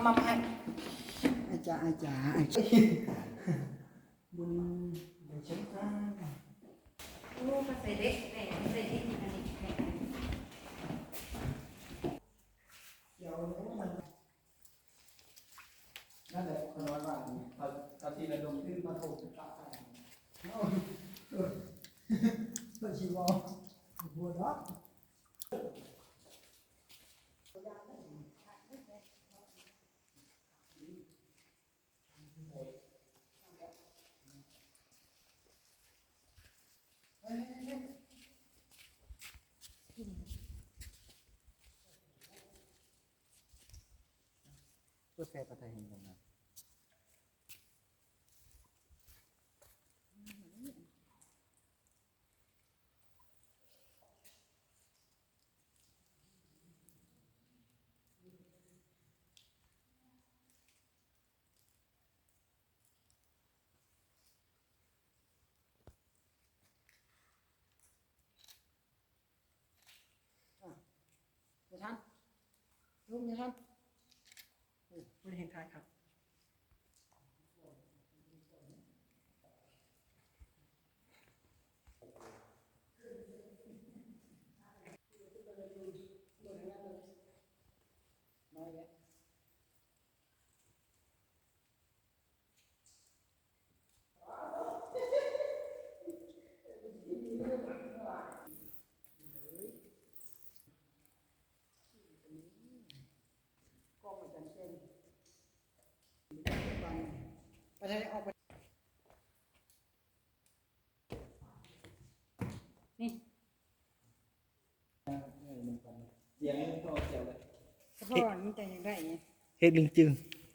ມາໃຫ້ ອາຈານ ອາຈານ ບຸນໄດ້ຊົມທານ ໂອ້ ກໍໃສ່ເດັກແດ່ ໃສ່ເດັກອັນນີ້ແດ່ ດຽວ ນັ້ນແຫຼະ ຂ້ອຍວ່າ ເຂົາ ເຂົາຊິລະດົມທຶນມາໂທສຶກສາ ເອີ ເພິ່ນຊິເວົ້າ ບໍ່ດອກ. ເປີດແຟປະໄທເຫັນບໍ່ນະ? ອ່ະ ບໍ່ທັນ ລົງບໍ່ທັນ ເອີ ບໍ່ໄດ້ເຫັນຂາຍຄັກ. ນີ້ ສະທ້ອນມັນຈະຢາກໄດ້ ເຮັດລິງຈຶງ.